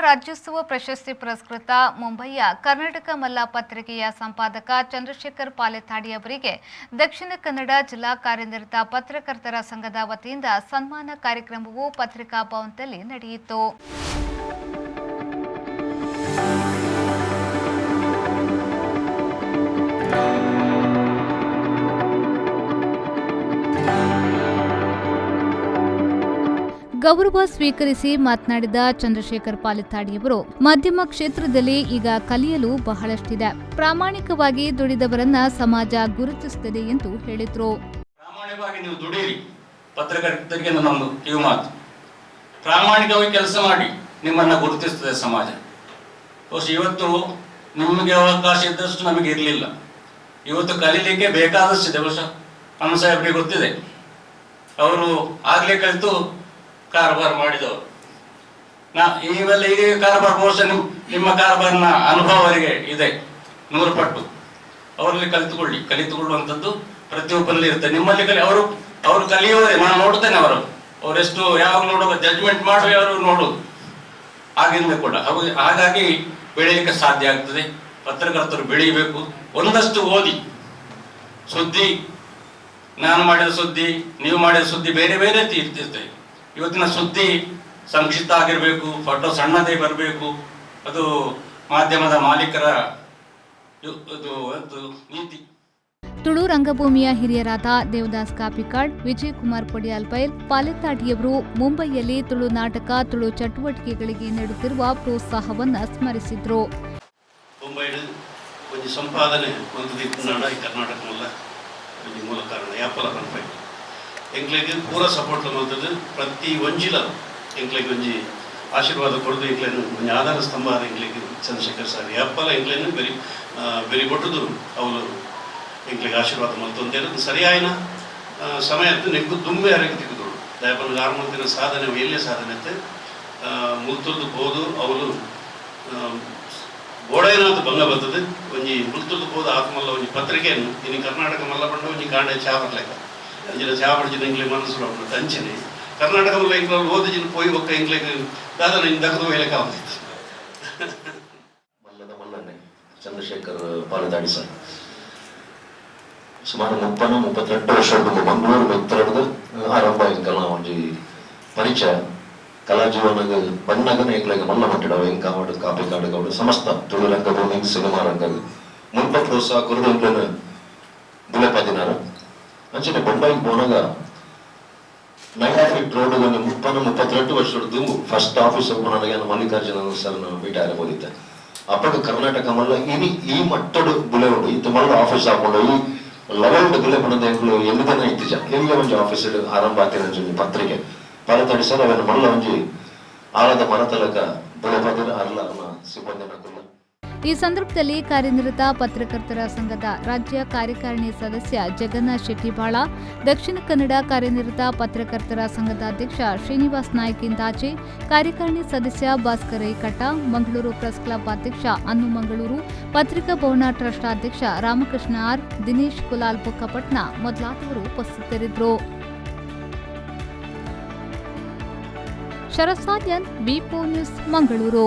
ರಾಜ್ಯೋತ್ಸವ ಪ್ರಶಸ್ತಿ ಪುರಸ್ಕೃತ ಮುಂಬಯಿಯ ಕರ್ನಾಟಕ ಮಲ್ಲ ಪತ್ರಿಕೆಯ ಸಂಪಾದಕ ಚಂದ್ರಶೇಖರ್ ಪಾಲೆತ್ತಾಡಿ ಅವರಿಗೆ ದಕ್ಷಿಣ ಕನ್ನಡ ಜಿಲ್ಲಾ ಕಾರ್ಯನಿರತ ಪತ್ರಕರ್ತರ ಸಂಘದ ವತಿಯಿಂದ ಸನ್ಮಾನ ಕಾರ್ಯಕ್ರಮವು ಪತ್ರಿಕಾ ಭವನದಲ್ಲಿ ನಡೆಯಿತು. ಗೌರವ ಸ್ವೀಕರಿಸಿ ಮಾತನಾಡಿದ ಚಂದ್ರಶೇಖರ್ ಪಾಲೆತ್ತಾಡಿಯವರು, ಮಾಧ್ಯಮ ಕ್ಷೇತ್ರದಲ್ಲಿ ಈಗ ಕಲಿಯಲು ಬಹಳಷ್ಟಿದೆ, ಪ್ರಾಮಾಣಿಕವಾಗಿ ದುಡಿದವರನ್ನ ಸಮಾಜ ಗುರುತಿಸುತ್ತದೆ ಎಂದು ಹೇಳಿದರು. ಪ್ರಾಮಾಣಿಕವಾಗಿ ನೀವು ದುಡಿಯಿರಿ, ಪತ್ರಕರ್ತರಿಗೆ ನನ್ನೊಂದು ಕಿವಿ ಮಾತು, ಪ್ರಾಮಾಣಿಕವಾಗಿ ಕೆಲಸ ಮಾಡಿ, ನಿಮ್ಮನ್ನು ಗುರುತಿಸುತ್ತದೆ ಸಮಾಜ. ಬಹುಶಃ ಇವತ್ತು ನಿಮಗೆ ಅವಕಾಶ ಇದ್ದಷ್ಟು ನಮಗೆ ಇರಲಿಲ್ಲ, ಇವತ್ತು ಕಲೀಲಿಕ್ಕೆ ಬೇಕಾದಷ್ಟಿದೆ. ಬಹುಶಃ ಅಣ್ಣ ಸಾಹೇಬ್ರಿಗೆ ಗೊತ್ತಿದೆ, ಅವರು ಆಗಲೇ ಕಲಿತು ಕಾರಬಾರ್ ಮಾಡಿದವರು. ನಾ ಇವೆಲ್ಲ ಈಗ ಕಾರಬಾರ್ ಬಹುಶಃ ನಿಮ್ಮ ಕಾರಬಾರ್ನ ಅನುಭವ ಅವರಿಗೆ ಇದೆ 100 ಪಟ್ಟು. ಅವರಲ್ಲಿ ಕಲಿತುಕೊಳ್ಳುವಂಥದ್ದು ಪ್ರತಿಯೊಬ್ಬರಲ್ಲಿ ಇರುತ್ತೆ. ನಿಮ್ಮಲ್ಲಿ ಕಲಿ ಅವರು ಅವರು ಕಲಿಯುವವರೇ, ನಾನು ನೋಡ್ತೇನೆ ಅವರೆಷ್ಟು ಯಾವಾಗ ನೋಡುವ ಜಡ್ಜ್ಮೆಂಟ್ ಮಾಡುವ ಅವರು ನೋಡುವುದು ಆಗಿಂದ ಕೂಡ. ಹಾಗಾಗಿ ಬೆಳೀಲಿಕ್ಕೆ ಸಾಧ್ಯ ಆಗ್ತದೆ. ಪತ್ರಕರ್ತರು ಬೆಳೀಬೇಕು, ಒಂದಷ್ಟು ಓದಿ. ಸುದ್ದಿ, ನಾನು ಮಾಡಿದ ಸುದ್ದಿ, ನೀವು ಮಾಡಿದ ಸುದ್ದಿ ಬೇರೆ ಬೇರೆ ಇರ್ತದೆ. ಇವತ್ತಿನ ಸುದ್ದಿ ಸಂಕ್ಷಿಪ್ತ ಆಗಿರಬೇಕು, ಫೋಟೋ ಸಣ್ಣದೇ ಬರಬೇಕು, ಅದು ಮಾಧ್ಯಮದ ಮಾಲೀಕರ ಇದು ನೀತಿ. ತುಳು ರಂಗಭೂಮಿಯ ಹಿರಿಯರಾದ ದೇವದಾಸ್ ಕಾಪಿಕಾಡ್, ವಿಜಯಕುಮಾರ್ ಕೊಡಿಯಾಲ್ಬೈಲ್, ಪಾಲೆತ್ತಾಡಿಯವರು ಮುಂಬೈಯಲ್ಲಿ ತುಳು ನಾಟಕ, ತುಳು ಚಟುವಟಿಕೆಗಳಿಗೆ ನೀಡುತ್ತಿರುವ ಪ್ರೋತ್ಸಾಹವನ್ನು ಸ್ಮರಿಸಿದರು. ಮುಂಬೈಡ್ ಒಂಜಿ ಸಂಪಾದನೆ ಒಂದು ದಿಕ್ಕುನಾಡ ಈ ಕರ್ನಾಟಕ ಮಲ್ಲ ಒಂಜಿ ಮೂಲ ಕಾರಣ ಯಾಪಲ ಪನ್ಪೈ ಎಂಕ್ಲೆಗ್ ಪೂರ ಸಪೋರ್ಟ್ ಮಲ್ತದ್ದು ಪ್ರತಿ ಒಂಜಿಲ ಎಂಕ್ಲೆಗ್ ಒಂಜಿ ಆಶೀರ್ವಾದ ಕೊಡ್ದು ಎಂಕ್ಲೆನ್ ಒಂಜಿ ಆಧಾರ ಸ್ತಂಭ ಆದ ಎಂಕ್ಲೆಗ್ ಚಂದ್ರಶೇಖರ್ ಸರ್ ಯಾಪಲ ಎಂಕ್ಲೆನ್ ಬೆರಿ ಬೆರಿ ಕೊಟ್ಟದು ಅವಳು ಎಂಕ್ಲೆಗ್ ಆಶೀರ್ವಾದ ಮಲ್ತೊಂದೇರು ಸರಿಯಾಯಿನ ಸಮಯದ್ದು ನೆಕ್ಕು ದುಂಬೆ ಅರಗೆ ತಿಕ್ಕುದೋಳು ದಯಪನ ಆರು ಸಾಧನೆ ಎಲ್ಲೇ ಸಾಧನೆ ಮುಲ್ತುರ್ದು ಪೋದು ಅವಳು ಬೋಡೈನಾಥ ಭಂಗ ಬರ್ತದೆ ಒಂಜಿ ಮುಲ್ತುರ್ದು ಪೋದು ಆತ್ಮಲ್ಲ ಒಂಜಿ ಪತ್ರಿಕೆಯನ್ನು ಇನ್ನು ಕರ್ನಾಟಕ ಮಲ್ಲ ಪಂಡ ಒಂಜಿ ಕಾಂಡೆ ಚಾ ಬರ್ಲೆಕ್ಕ ಅಂಚಿನ ಚಾ ಪಡ್ಜಿನ ಎಂಕ್ಲೆ ಮನಸ್ಸು ಉಂಟು ಅಂಚನೆ ಕರ್ನಾಟಕ ಮಲ್ಲ ಎಂಕ್ಲ ಓದಿಜಿನ ಪೋಯಿ ಒಕ್ಕ ಎಂಕ್ಲೆಗ್ ದಾದನ ಇನ್ನು ದಕ್ಕದು ಒಯ್ಲೆಕ್ಕ ಆವೊಂದಿತ್ತು. ಮಲ್ಲದ ಮಲ್ಲನ್ನೇ ಚಂದ್ರಶೇಖರ್ ಪಾಲೆತ್ತಾಡಿ ಸರ್ ಸುಮಾರು 30-32 ವರ್ಷದ ಮಂಗಳೂರು ಮಿತ್ರರದ ಆರಂಭ ಎಂಕಲ್ನ ಒಂಜಿ ಪರಿಚಯ ಕಲಾ ಜೀವನಗ ಬಣ್ಣಗನ ಎಂಕ್ಲೆಗ್ ಮಲ್ಲ ಮಟ್ಟಿಡವ ಎಂಕಾವಡು ಕಾಪಿಕಾಡು ಗೌಡು ಸಮಸ್ತ ತುಳು ರಂಗಭೂಮಿ ಸಿನಿಮಾ ರಂಗ ಮುಲ್ಪ ಪ್ರೋತ್ಸಾಹ ಕೊರದು ಎಂಕ್ಲೆನ ಬುಲೆಪದಿನಾರ. ಅಂಚನೆ ಬೊಂಬಾಯಿಗೆ ಪೋನಾಗ 90 ಫೀಟ್ ರೋಡ್ ಒಂದು 30-32 ವರ್ಷದ ದುಂಬು ಫಸ್ಟ್ ಆಫೀಸ್ ನನಗೆ ಮಲ್ಲಿಕಾರ್ಜುನ ಸರ್ ಭೇಟಿ ಆಗಬಹುದಿತ್ತೆ. ಅಪ್ಪಗ ಕರ್ನಾಟಕ ಮಲ್ಲ ಇನಿ ಈ ಮಟ್ಟಡು ಬುಲೆ ಉಂಡು ಇತ್ತು ಮಲ್ಲ ಆಫೀಸ್ ಹಾಕೊಂಡು ಈ ಲೆವೆಲ್ ಬುಲೆ ಪಣದ ಎಂಕ್ಲು ಎಲ್ಲಿದನ ಇತ್ತಿಜ ಎಲ್ಲ ಒಂಜಿ ಆಫೀಸ್ ಆರಂಭ ಆತಿನ ಒಂಜಿ ಪತ್ರಿಕೆ ಪಾಲೆತ್ತಾಡಿ ಸರ್ ಅವನ ಮಲ್ಲ ಒಂಜಿ ಆಳದ ಮರತಲಕ ಬುಲೆ ಪದಿನ ಅರ್ಲ ಅವನ ಸಿಬ್ಬಂದಿನ ಕುಲ್ಲ. ಈ ಸಂದರ್ಭದಲ್ಲಿ ಕಾರ್ಯನಿರತ ಪತ್ರಕರ್ತರ ಸಂಘದ ರಾಜ್ಯ ಕಾರ್ಯಕಾರಿಣಿ ಸದಸ್ಯ ಜಗನ್ನಾಥ್ ಶೆಟ್ಟಿಬಾಳ, ದಕ್ಷಿಣ ಕನ್ನಡ ಕಾರ್ಯನಿರತ ಪತ್ರಕರ್ತರ ಸಂಘದ ಅಧ್ಯಕ್ಷ ಶ್ರೀನಿವಾಸ್ ನಾಯ್ಕ್ ಇಂದಾಜೆ, ಕಾರ್ಯಕಾರಿಣಿ ಸದಸ್ಯ ಭಾಸ್ಕರ್ ಐಕಟ್ಟ, ಮಂಗಳೂರು ಪ್ರೆಸ್ ಕ್ಲಬ್ ಅಧ್ಯಕ್ಷ ಅನ್ನು ಮಂಗಳೂರು, ಪತ್ರಿಕಾ ಭವನ ಟ್ರಸ್ಟ್ ಅಧ್ಯಕ್ಷ ರಾಮಕೃಷ್ಣ ಆರ್, ದಿನೇಶ್ ಕುಲಾಲ್ ಬುಕ್ಕಪಟ್ನ ಮೊದಲಾದವರು ಉಪಸ್ಥಿತರಿದ್ದರು. Sharath Salian, V4 news, Mangaluru.